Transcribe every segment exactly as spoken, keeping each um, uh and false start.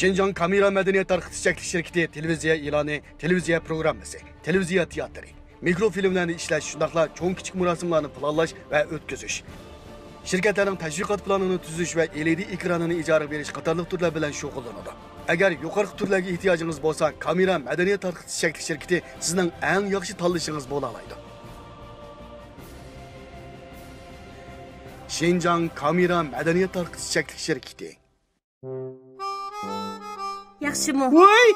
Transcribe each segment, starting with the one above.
شىنجاڭ كامېرا مەدەنىيەت تارقىتىش چەكلىك شىركىتى تېلېۋىزىيە ئېلانى، تېلېۋىزىيە پروگراممىسى، تېلېۋىزىيە تىياتىرى، مىكروفىلىملەرنى ئىشلەش، شۇنداقلا چوڭ-كىچىك مۇراسىملارنى پىلانلاش ۋە ئۆتكۈزۈش. شىركەتلەرنىڭ تەشۋىقات پىلانىنى تۈزۈش ۋە ئېلئىدى ئېكرانىنى ئىجارىگە بېرىش قاتارلىق تۈرلەر بىلەن شۇغۇللىنىدۇ. ئەگەر يۇقىرىقى تۈرلەرگە ئېھتىياجىڭىز بولسا، كامېرا مەدەنىيەت تارقىتىش چەكلىك شىركىتى سىزنىڭ ئەڭ ياخشى تاللىشىڭىز بولالايدۇ. شىنجاڭ كامېرا مەدەنىيەت تارقىتىش چەكلىك شىركىتى. ياخشىمۇ؟ ۋوي!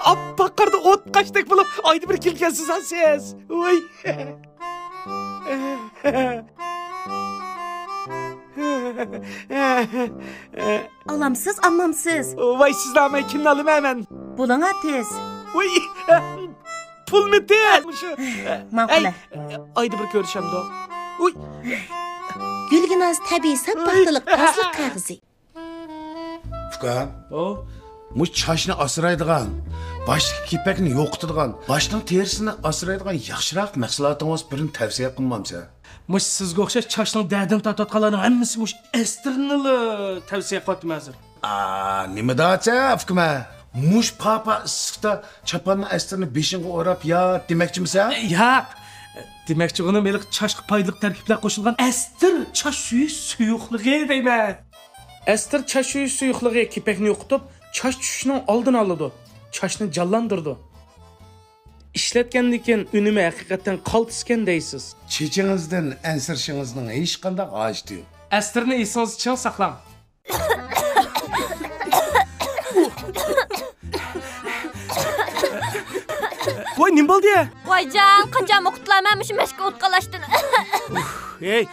ئاپئاق قاردا ئوت قاشتەك بولۇپ، ئايدا بىر كېلىكەنسىز ھە سىز. ۋوي! ئالامسىز، ئالمامسىز؟ ۋاي، سىزنى ئالماي كىمنى ئالىمەن مەن؟ بولۇڭا تېز. ۋوي! پۇلمۇ تېز! مۇشۇ. ماقۇل. ئەي، ئايدا بىر كۆرۈشەمدۇ؟ ۋوي! گۈلگىناز تەبىئىي ساپ پاختىلىق تازىلىق قەغىزى. ئۇكا، ئو؟ مۇشۇ چاچنى ئاسرايدىغان، باشتىكى كېپەكنى يوقىتىدىغان، باشنىڭ تېرىسىنى ئاسرايدىغان ياخشىراق مەھسۇلاتىڭىز بىرنى تەۋسىيە قىلمامسەن؟ مۇشۇ سىزگە ئوخشاش چاچنىڭ دەردىنى تارتىۋاتقانلارنىڭ ھەممىسى مۇشۇ ئەستىرنىلا تەۋسىيە قىلىۋاتىمەن ھازىر. ئا، نېمە دەۋاتسەن ئۇكىمە؟ مۇشۇ پاپا ئىسسىقتا چاپاننىڭ ئەستىرىنى بېشىڭغا ئوراپ يات دېمەكچىمىسەن؟ ياق. دېمەكچى بولغىنىم ھېلىقى چاچقا پايدىلىق تەركىبلەر قوشۇلغان ئەستىر چاچ سۈيى سۇيۇقلۇقى دەيمەن. ئەستىر چاچ سۈيى سۇيۇقلۇقى كېپەكنى يوقىتىپ، چاچ چۈشۈشنىڭ ئالدىنى ئالىدۇ. چاچنى جانلاندۇرىدۇ. ئىشلەتكەندىن كېيىن ئۈنۈمى ھەقىقەتەن قالتىسكەن دەيسىز. چېچىڭىزدىن ئەنسىرىشىڭىزنىڭ ھېچقانداق ھاجىتى يوق. ئەستىرنى ئېسىڭىزدە چىڭ ساقلاڭ. ۋاي، نېمە بولدى؟ ۋايجان، قاچانمۇ قۇتۇلارمەن مۇشۇ مەشكە ئوت قالاشتىن. ھېي،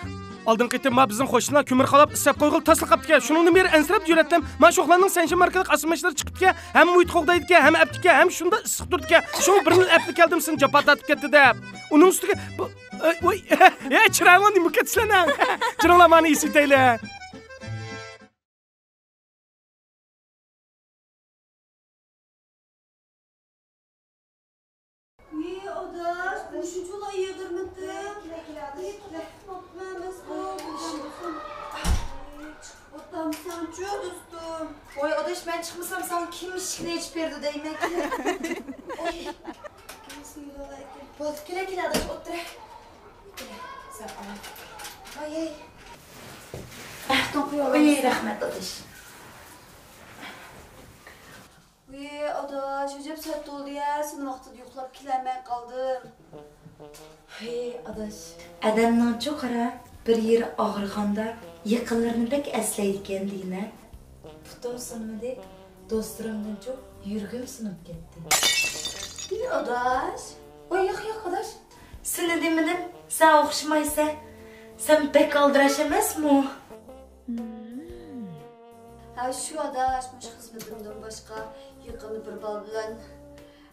ئالدىنقى قېتىم ما بىزنىڭ قوشنىلار كۆمۈر قالاپ ئىسسەپ قويغىلى تاسلا قاپتىكەن. شۇنىڭدىن بېرى ئەنسىرەپ يۈرەتتىم. ما شوخلارنىڭ سەنشەنبە ئارقىلىق ئاسمىشلىرى چىقىپتىكەن. ھەم مۇھىت قوغدايدىكەن، ھەم ئەپتىكەن، ھەم شۇنداق ئىسسىق تۇرىدىكەن. شۇڭا بىرنى ئەپلا كەلدىم، سېنى جاپا تارتىپ كەتتى دەپ. ئۇنىڭ ئۈستىگە بۇ، ئەي، ۋاي، ھە، چىرايىڭلار نېمە كەتتى سىلەرنىڭ؟ جېنىڭلار مانا ئېسىتەيلى. ئى، ئاداش، مۇشۇنچىلا يىغىرمىتىم. ئى، توختاپ قاپتىمەن، مەن ساڭا. ئى، چىقىپ ئولتۇرامسەنچۇ، دوستۇم؟ ۋاي، ئاداش، مەن چىقمىسام، ساڭا كىم ئىشىكنى ئېچىپ بېرىدۇ دەيمەن. ئوي. بولدى، كېلە، كېلە، ئاداش، ئولتۇر. ئاي، ئاي. ئەھ، توڭ قويۇۋالامسىز؟ ئاي، رەھمەت، ئاداش. ۋىي، ئاداش، ئەجەب سەت بولدى يا، سېنى ۋاقتىدا يوقلاپ كېلەلمەي قالدىم. ھەي، ئاداش. ئادەمنىڭچۇ قارا، بىر يېرى ئاغرىغاندا يېقىنلىرىنى بەك ئەسلەيدىكەن دېگىنە. پۇتۇم سۇنمىدى، دوستلىرىمدىنچۇ يۈرىكىم سۇنۇپ كەتتى. ۋىي، ئاداش. ۋاي، ياق، ياق، ئاداش. سېنى دېمىدىم، سەن ئوخشىمايسەن. سەن بەك ئالدىراش ئەمەسمۇ؟ ھە، شۇ ئاداش، مۇشۇ خىزمىتىمدىن باشقا يېقىندا بىر بالا بىلەن،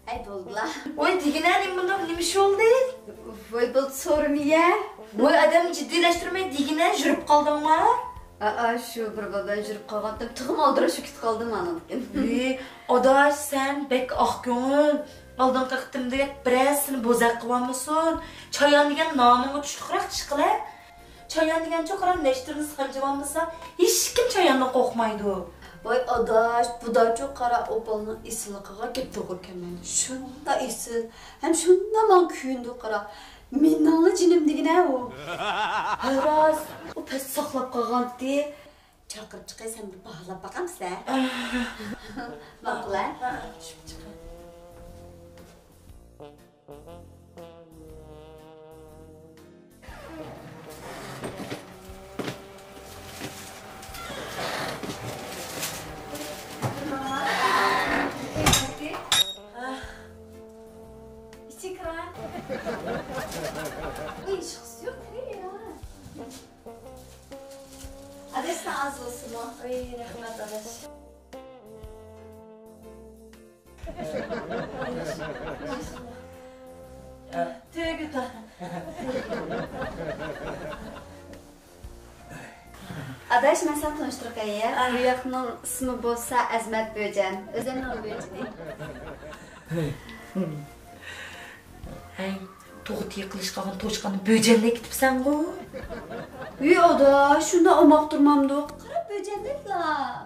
ئەي، بولدىلا. ۋاي، دېگىنە، نېمە بۇنداق، نېمە ئىش بولدى؟ ۋاي، بولدى، سورىمىيە. ۋاي، ئادەم جىددىيلەشتۈرمەي دېگىنە، يۈرۈپ قالدىڭما؟ ئا، شۇ بىر بالا بىلەن يۈرۈپ قالغانتىم، تېخىمۇ ئالدىراش بولۇپ كېتىپ قالدىم ئانىڭدىن كېيىن. ۋىي، ئاداش، سەن بەك ئاق كۆڭۈل. ئالدىنقى قېتىمدەك بىرەرسىنى بوزەك قىلىۋالمىسۇن. چايان دېگەن نامىڭغا چۈشلۈكرەك ئىش قىلە. چايان دېگەنچۇ قارا، نەشتىرىنى سانجىۋالمىسا، ھېچكىم چاياندىن قورقمايدۇ. ۋاي ئاداش، بۇداچۇ قارا، ئوپالنىڭ ئېسىللىقىغا گەپ توغرا كەلمەيدۇ. شۇنداق ئېسىل، ھەم شۇنداق ماڭا كۆيۈنىدۇ قارا. مېنىڭلا جېنىم دېگىنە ئۇ. ھە راست، ئۇ پەس ساقلاپ قالغانتى. چاقىرىپ چىقاي، سەن بىر باھالاپ باقامسەن؟ ماقۇل ھە؟ چۈشۈپ چىقاي. ئاداش، ساڭا ئاز بولسىمۇ. ئۇي، رەھمەت، ئاداش. تۆگە تا. ئاداش، مەن ساڭا تونۇشتۇرۇپ قوياي. ئاھ. بۇ ياقنىڭ ئىسمى بولسا ئەزمەت بۆجەن. ئۆزۈمنىڭ بۆجىنى. ھەي، تۇغۇت يېقىلىشىپ قالغان توشقاننى بۆجەنلەپ كېتىپسەنغۇ؟ ۋىي ئاداش، شۇنداق ئوماق تۇرمامدۇ؟ قارا، بۆجەنلەپلا.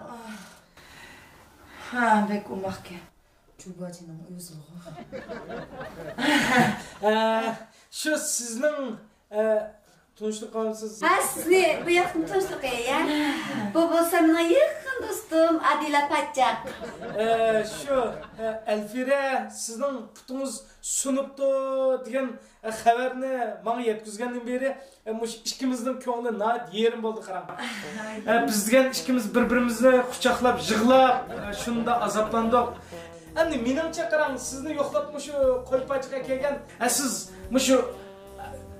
ئاھ. ھە، بەك ئوماقكەن. جۇباجىنىڭ ئۆزىغۇ. ئە، شۇ سىزنىڭ، ئە، تونۇشلۇق قىلامسىز؟ ھە، سىزنى بۇ ياقتىن تونۇشلۇق قىلىي، يا. بۇ بولسا مېنىڭ يېقىن دوستۇم ئادىلە پاچاق. ئە، شۇ، ئە، ئەلفىرە سىزنىڭ پۇتىڭىز سۇنۇپتۇ دېگەن خەۋەرنى ماڭا يەتكۈزگەندىن بېرى، ئە، مۇشۇ ئىككىمىزنىڭ كۆڭلى ناھايىتى يېرىم بولدى، قاراڭ. ئە، بىز دېگەن ئىككىمىز بىر-بىرىمىزنى قۇچاقلاپ، يىغلاپ، ئە، شۇنداق ئازابلاندۇق. ئەمدى مېنىڭچە، قاراڭ، سىزنى يوقلاپ مۇشۇ قوي پاچىقى كەلگەن. ئە، سىز مۇشۇ،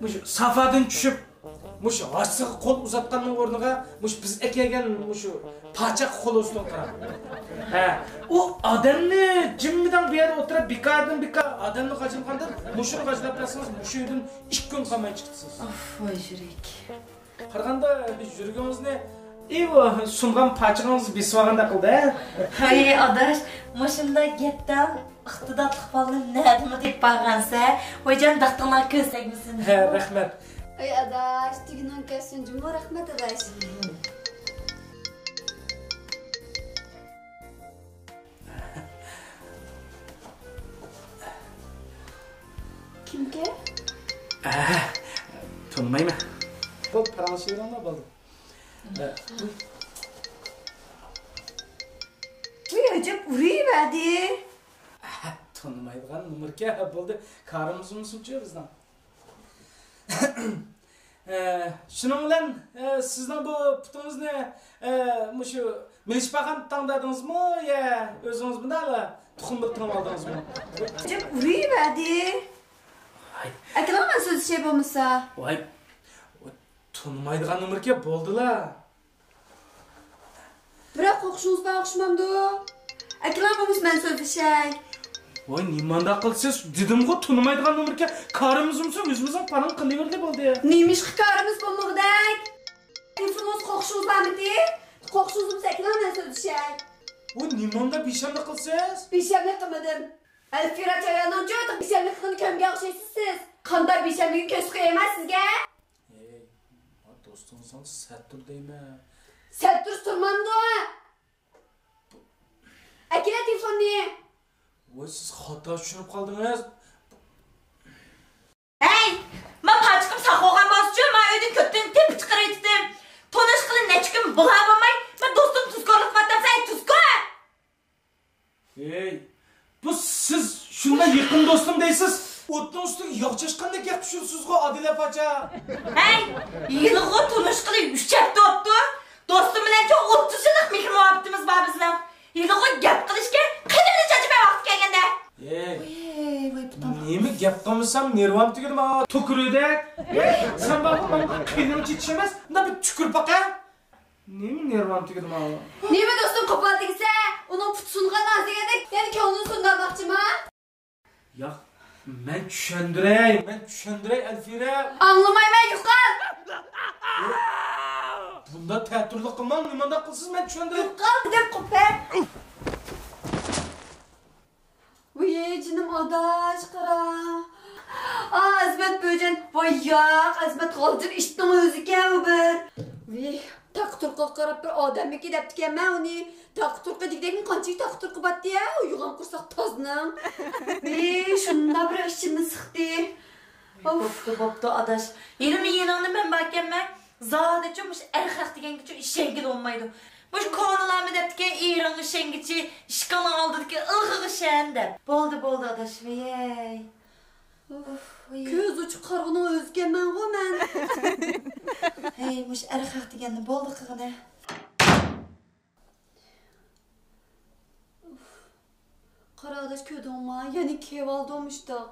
مۇشۇ سافادىن چۈشۈپ، مۇشۇ ھاسىغا قول ئۇزاتقاننىڭ ئورنىغا مۇشۇ بىز ئەكەلگەن مۇشۇ پاچاق قول ئۇزىتىۋاتقان. ھە، ئۇ ئادەمنى جىممىدەڭ بۇ يەردە ئولتۇرۇپ، بىكاردىن بىكار ئادەمنى غاجىلىغاندىن مۇشۇنى غاجىلاپ بەرسىڭىز، مۇشۇ ئۆيدىن ئىككى كۈن قالماي چىقىسىز. ئوف، ۋاي يۈرەك. قارىغاندا يۈرىكىڭىزنى، ئى، ئۇ سۇنغان پاچىقىڭىز بېسىۋالغاندەك قىلدى، ھە؟ ھەي ئاداش، مۇشۇنداق گەپتە ئىقتىدارلىق بالىنى نەدىمۇ تېپىپ بارغانسەن؟ ۋايجان، بەختىڭلار كۆز تەگمىسۇن. ھە، رەھمەت. ئەي ئاداش، تۈگۈنۈڭ كەلسۇن جۇمۇ، رەھمەت ئاداش. كىمكەن؟ ئە، تونۇمايمەن. بول، پاراڭلىشىۋېرىڭلار، بولدى. ئە، ۋۇي، ئەجەب ئۇرۇۋەردى. ئە، تونۇمايدىغان نومۇركەن، بولدى. كارىمىز بولمىسۇنچۇ بىزنىڭ. ئە، شۇنىڭ بىلەن، ئە، سىزنىڭ بۇ پۇتىڭىزنى، ئە، مۇشۇ مىلىشپاخان تاڭدادىڭىزمۇ يا ئۆزىڭىز مۇنداقلا تۇخۇم بىلەن تېڭىۋالدىڭىزمۇ؟ جىم ئۇرۇۋەردى. ۋاي. ئەكېلىڭ، مەن سۆزلىشەي بولمىسا. ۋاي، تونۇمايدىغان نومۇركەن، بولدىلا. بىراق قورقۇشىڭىز بار ئوخشىمامدۇ؟ ئەكېلىڭ بولمىسا مەن سۆزلىشەي. ۋاي، نېمانداق قىلىسىز؟ دېدىمغۇ، تونۇمايدىغان نومۇركەن. كارىمىز بولمىسا ئۆزىمىزنىڭ پاراڭ قىلىۋېرىلى بولدى. نېمىشقا كارىمىز بولمىغۇدەك؟ تېلېفونىڭىز قورقۇشىڭىز بارمىدى؟ قورقۇشىڭىز بولمىسا ئەكېلىڭ مەن سۆزلىشەي. ۋاي، نېمانداق بىشەملىك قىلىسىز؟ بىشەملىك قىلمىدىم. ئەلفىرە چاياننىڭچۇ بىشەملىك قىلغىنى كۆرمىگەن ئوخشايسىز سىز. قانداق بىشەملىكنى كۆرسىتىپ قويايمەن سىزگە؟ ھەي، دوستۇڭنى سەل سەت تۇر دەيمەن. سەت تۇرسا تۇرمامدۇ؟ ئەكېلە تېلېفوننى. ۋاي، سىز خاتا چۈشىنىپ قالدىڭىز. ھەي، مانا پاچىقىم ساق بولغان بولسىچۇ، مانا ئۆيدىن كۆتۈنۈپ تېپىپ چىقىرىۋېتىپتىم. تونۇشقىلى نەچچە كۈن بولا بولماي، بىر دوستۇم تۇزكورلۇق قىلىۋاتامسەن، ئەي تۇزكور! ھەي، بۇ سىز شۇنداق يېقىن دوستۇم دەيسىز، ئوتنىڭ ئۈستىگە ياغ چاچقاندەك گەپ چۈشۈرىسىزغۇ، ئادىلە پاچا. ھەي، ھېلىغۇ تونۇشقىلى ئۈچ ھەپتە بوپتۇ. دوستۇم بىلەنچۇ ئوتتۇز يىللىق مېھىر مۇھەببىتىمىز بار بىزنىڭ. ھېلىغۇ گەپ قىلىشكە قېنىڭنى چاچىمەن ۋاقتى كەلگەندە. ھەي، ۋاي، ۋاي، پۇتۇم. نېمە گەپ قىلمىسام، نېرۋام تۈگىدىما؟ توكرۇدەك. سەن بارغۇ، ماڭا قېنىڭ چېچىش ئەمەس، مۇنداق بىر تۈكۈر باقە. نېمە نېرۋام تۈگىدىما؟ نېمە دوستۇم قوپال دېگۈسە؟ ئۇنىڭ پۇتى سۇنغان ھازىر دېگەندەك، يەنە كۆڭلىنى سۇندۇرماقچىما؟ ياق، مەن چۈشەندۈرەي، مەن چۈشەندۈرەي، ئەلفىرە. ئاڭلىمايمەن، يوقال! بۇنداق تەتۈرلۈك قىلماڭ، نېمانداق قىلسىز، مەن چۈشەندۈرەي. يوقال دېدىم، قوپە. ۋىي، جېنىم ئاداش، قارا. ئا، ئەزىمەت بۆجەن. ۋاي ياق، ئەزىمەت غالجىر ئىتنىڭ ئۆزىكەن ئۇ بىر. ۋىي، تاقا تۇرقىغا قاراپ بىر ئادەممىكى دەپتىكەنمەن ئۇنى. تاقا تۇرقى دېگۈدەكمۇ قانچىلىك تاقا تۇرقى بارتتى ھە، ئۇ يوغان قورساق تازنىڭ. ۋىي، شۇنداق بىر ئىچىمنى سىقتى. ئوف. بوپتۇ، بوپتۇ، ئاداش. ھېلىمۇ يېنىڭدا مەن باركەنمەن. زادىچۇ مۇشۇ ئەر خەق دېگەنگىچۇ ئىشەنگىلى بولمايدۇ. مۇشۇ كونىلارمۇ دەپتىكەن، ئېرىڭغا ئىشەنگىچى، ئىشىكىڭنىڭ ئالدىدىكى ئىلغىغا ئىشەن دەپ. بولدى، بولدى، ئاداش، ۋىي. ئۇف، ۋىي. كۆز ئوچۇق قارىغۇنىڭ ئۆزىكەنمەنغۇ مەن. ھەي، مۇشۇ ئەر خەق دېگەننى بولدى قىلغىنە. قارا ئاداش، كۆردۈڭما؟ يەنە كېلىۋالدى مۇشتاق.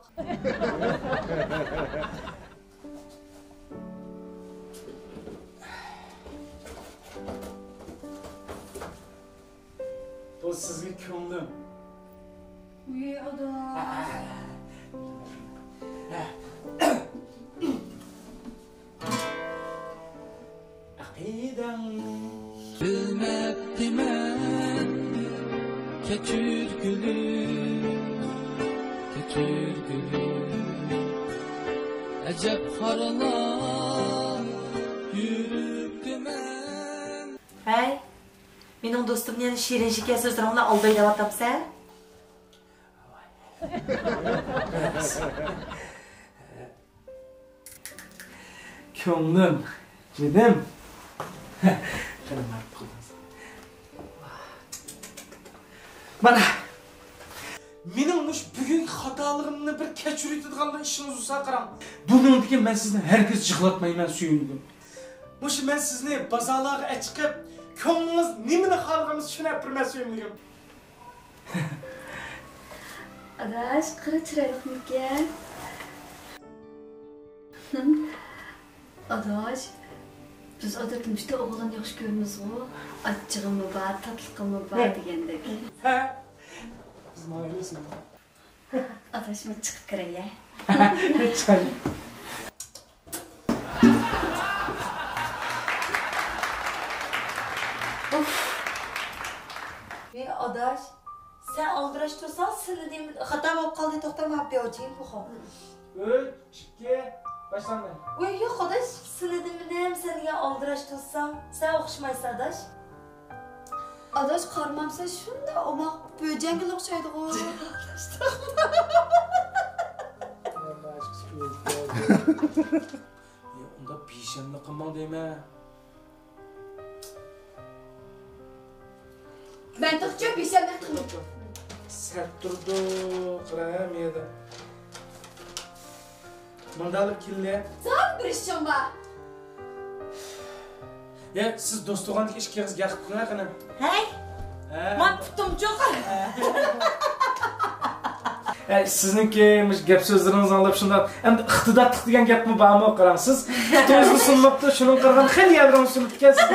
بۇ سىزگە كۆڭلۈم. ۋىي ئاداش. ئەقىدەڭ. بىلمەپتىمەن، كەچۈرگۈلۈم، كەچۈرگۈلۈم. ئەجەب خارلار يۈرۈپتىمەن. ھەي، مېنىڭ دوستۇمنى يەنە شېرىن شېكەر سۆزلىرىڭ بىلەن ئالداي دەۋاتامسەن؟ كۆڭلۈم، جېنىم. قېنى، مانا. مانا. مېنىڭ مۇشۇ بۈگۈنكى خاتالىقىمنى بىر كەچۈرۈۋېتىدىغان بىر ئىشىڭىز بولسا قاراڭ. بۇنىڭدىن كېيىن مەن سىزنى ھەرگىز جىقلاتمايمەن، سۆيۈملۈكۈم. مۇشۇ مەن سىزنى بازارلارغا ئەچىقىپ، كۆڭلىڭىز نېمىنى خالىغانمىسا شۇنى ئەپ بېرىمەن، سۆيۈملۈكۈم. ئاداش، قارا، چىرايلىقمىكەن؟ ئاداش، بىز ئادەتتە مۇشۇنداق ئوغۇللارنى ياخشى كۆرىمىزغۇ. ئاچچىقىمۇ بار، تاتلىقىمۇ بار دېگەندەك. ھە. بىز مايىللىسىمۇ؟ ئاداش، مەن چىقىپ كىرەي، ھە؟ چىقاي. ئۇف. ۋى ئاداش، سەن ئالدىراش تۇرساڭ، سىلىدىن خاتا بولۇپ قالدى، توختاپ ماڭا بېۋىچىن بۇخو. ئۈچ، ئىككى، باشلاندى. ۋەي يوق ئاداش، سىلىدىن مېنىڭ سەن دېگەن ئالدىراش تۇرساڭ، سەن ئوخشىمايسەن ئاداش. ئاداش، قارىمامسەن شۇنداق ئوماق بۆجەنگىلا ئوخشايدىغۇ. ئۇنداق بىشەملىك قىلماڭ دەيمەن. مەن تېخىچە بىشەملىك قىلمىدىم. سەت تۇرىدۇ، قارا، ھەممە يەردە. مۇنداق قىلىپ كېلىڭ. زادى بىر ئىشىڭ بار. يا، سىز دوستۇغاندىكى ئىككى ئېغىز گەپ قىلىڭ قېنى. ھەي! ھە؟ مانا پۇتۇمچۇ قارا. ئەي، سىزنىڭكى مۇشۇ گەپ سۆزلىرىڭىزنى ئاڭلاپ شۇنداق، ئەمدى ئىقتىدارلىق دېگەن گەپمۇ بارمۇ؟ قاراڭ، سىز پۇتىڭىزنى سۇنماپتۇ، شۇنىڭغا قارىغاندا خېلى يەرلىرىڭىزنى سۇنۇپتىكەنسىز.